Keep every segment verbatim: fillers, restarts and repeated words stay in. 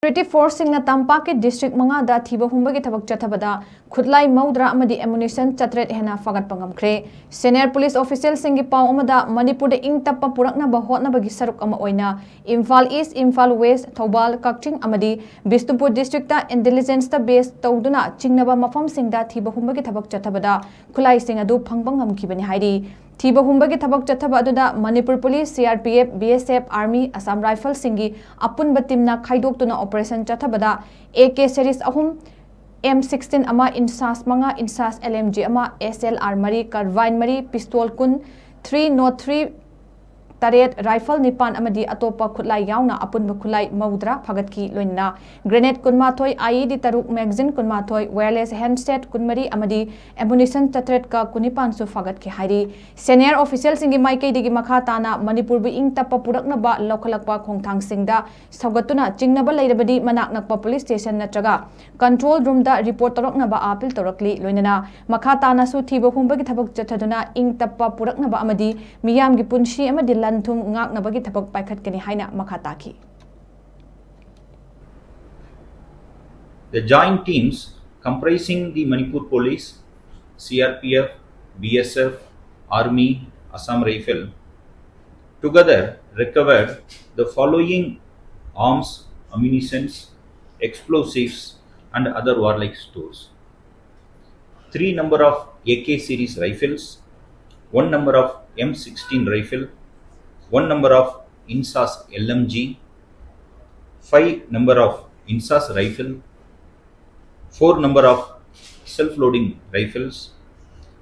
Security forceꯁꯤꯡꯅ ꯇꯝꯄꯥꯛꯀꯤ district ꯃꯉꯥꯗ ꯊꯤꯕ ꯍꯨꯝꯕꯒꯤ ꯊꯕꯛ ꯆꯠꯊꯕꯗ ꯈꯨꯠꯂꯥꯏ ꯃꯧꯗ꯭ꯔꯥ ꯑꯃꯗꯤ ammunition ꯆꯥꯇ꯭ꯔꯦꯠ ꯍꯦꯟꯅ ꯐꯥꯒꯠꯄ ꯉꯝꯈ꯭ꯔꯦ꯫ Senior police officialꯁꯤꯡꯒꯤ ꯄꯥꯎ ꯑꯃꯗ, ꯃꯅꯤꯄꯨꯔꯗ ꯏꯪ ꯇꯞꯄ ꯄꯨꯔꯛꯅꯕ ꯍꯣꯠꯅꯕꯒꯤ ꯁꯔꯨꯛ ꯑꯃ ꯑꯣꯏꯅ ꯏꯝꯐꯥꯜ East, ꯏꯝꯐꯥꯜ West, ꯊꯧꯕꯥꯜ, ꯀꯛꯆꯤꯡ ꯑꯃꯗꯤ ꯕꯤꯁꯅꯨꯄꯨꯔ districtꯇ intelligenceꯇ base ꯇꯧꯗꯨꯅ ꯆꯤꯡꯅꯕ ꯃꯐꯝꯁꯤꯡꯗ ꯊꯤꯕ ꯍꯨꯝꯕꯒꯤ ꯊꯕꯛ ꯆꯠꯊꯕꯗ ꯈꯨꯠꯂꯥꯏꯁꯤꯡ ꯑꯗꯨ ꯐꯪꯕ ꯉꯝꯈꯤꯕꯅꯤ ꯍꯥꯏꯔꯤ꯫ ꯊꯤꯕ ꯍꯨꯝꯕꯒꯤ ꯊꯕꯛ ꯆꯠꯊꯕ ꯑꯗꯨꯗ Manipur police, C R P F, B S F, Army, Assam Riflesꯁꯤꯡꯒꯤ ꯑꯄꯨꯟꯕ teamꯅ ꯈꯥꯏꯗꯣꯛꯇꯨꯅ operation ꯆꯠꯊꯕꯗ A K series ꯑꯍꯨꯝ, M sixteen ꯑꯃ, INSAS ꯃꯉꯥ, INSAS L M G ꯑꯃ, S L R ꯃꯔꯤ, carbine ꯃꯔꯤ, pistol ꯀꯨꯟ, three nought three ꯇꯔꯦꯠ, rifle ꯅꯤꯄꯥꯟ ꯑꯃꯗꯤ ꯑꯇꯣꯞꯄ ꯈꯨꯠꯂꯥꯏ ꯌꯥꯎꯅ ꯑꯄꯨꯟꯕ ꯈꯨꯠꯂꯥꯏ ꯃꯧꯗ꯭ꯔꯥ ꯐꯥꯒꯠꯈꯤ꯫ ꯂꯣꯏꯅꯅ grenade ꯀꯨꯟꯃꯥꯊꯣꯏ, I E D ꯇꯔꯨꯛ, magazine ꯀꯨꯟꯃꯥꯊꯣꯏ, wireless handset ꯀꯨꯟꯃꯔꯤ ꯑꯃꯗꯤ ammunition ꯆꯥꯇ꯭ꯔꯦꯠꯀ ꯀꯨꯟꯅꯤꯄꯥꯟꯁꯨ ꯐꯥꯒꯠꯈꯤ ꯍꯥꯏꯔꯤ꯫ Senior officialꯁꯤꯡꯒꯤ ꯃꯥꯏꯀꯩꯗꯒꯤ ꯃꯈꯥ ꯇꯥꯅ ꯃꯅꯤꯄꯨꯔꯕꯨ ꯏꯪ ꯇꯞꯄ ꯄꯨꯔꯛꯅꯕ ꯂꯧꯈꯠꯂꯛꯄ ꯈꯣꯡꯊꯥꯡꯁꯤꯡꯗ ꯁꯧꯒꯠꯇꯨꯅ ꯆꯤꯡꯅꯕ ꯂꯩꯔꯕꯗꯤ ꯃꯅꯥꯛ ꯅꯛꯄ police station ꯅꯠꯇ꯭ꯔꯒ control roomꯗ report ꯇꯧꯔꯛꯅꯕ appeal ꯇꯧꯔꯛꯂꯤ꯫ ꯂꯣꯏꯅꯅ ꯃꯈꯥ ꯇꯥꯅꯁꯨ ꯊꯤꯕ ꯍꯨꯝꯕꯒꯤ ꯊꯕꯛ ꯆꯠꯊꯗꯨꯅ ꯏꯪ ꯇꯞꯄ ꯄꯨꯔꯛꯅꯕ ꯑꯃꯗꯤ ꯃꯤꯌꯥꯝꯒꯤ ꯄꯨꯟꯁꯤ ꯑꯃꯗꯤ ꯂꯟ ꯊꯨꯝ ꯉꯥꯛꯅꯕꯒꯤ ꯊꯕꯛ ꯄꯥꯏꯈꯠꯀꯅꯤ ꯍꯥꯏꯅ ꯃꯈꯥ ꯇꯥꯈꯤ꯫ The joint teams comprising the Manipur Police, C R P F, B S F, Army, Assam Rifle together recovered the following arms, ammunitions, explosives and other warlike stores. Three number of A K series rifles, one number of M sixteen rifle, one number of INSAS L M G, five number of INSAS rifle, four number of self-loading rifles,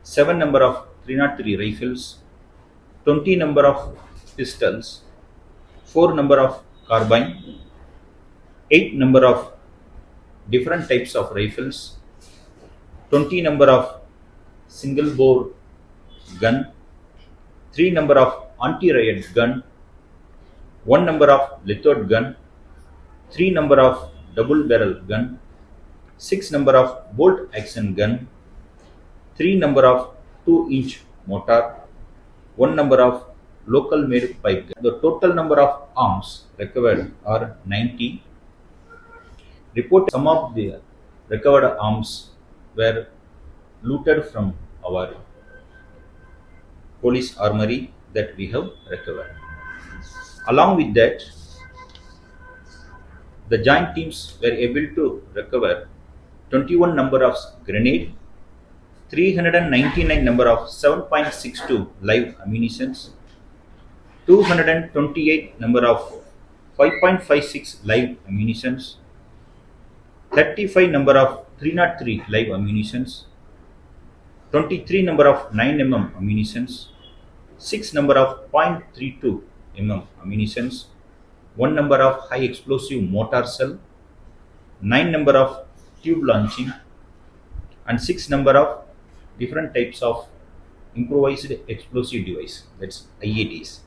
seven number of three nought three rifles, twenty number of pistols, four number of carbine, eight number of different types of rifles, twenty number of single bore gun, three number of anti-riot gun, one number of lithoid gun, three number of double barrel gun, six number of bolt action gun, three number of two inch mortar, one number of local made pipe gun. The total number of arms recovered are ninety. Report some of the recovered arms were looted from our police armory that we have recovered. Along with that, the joint teams were able to recover twenty-one number of grenade, three hundred ninety-nine number of seven point six two live ammunitions, two hundred twenty-eight number of five point five six live ammunitions, thirty-five number of three oh three live ammunitions, twenty-three number of nine M M ammunitions, six number of point three two M M ammunitions, one number of high explosive mortar shell, nine number of tube launching, and six number of different types of improvised explosive device, that's I E Ds.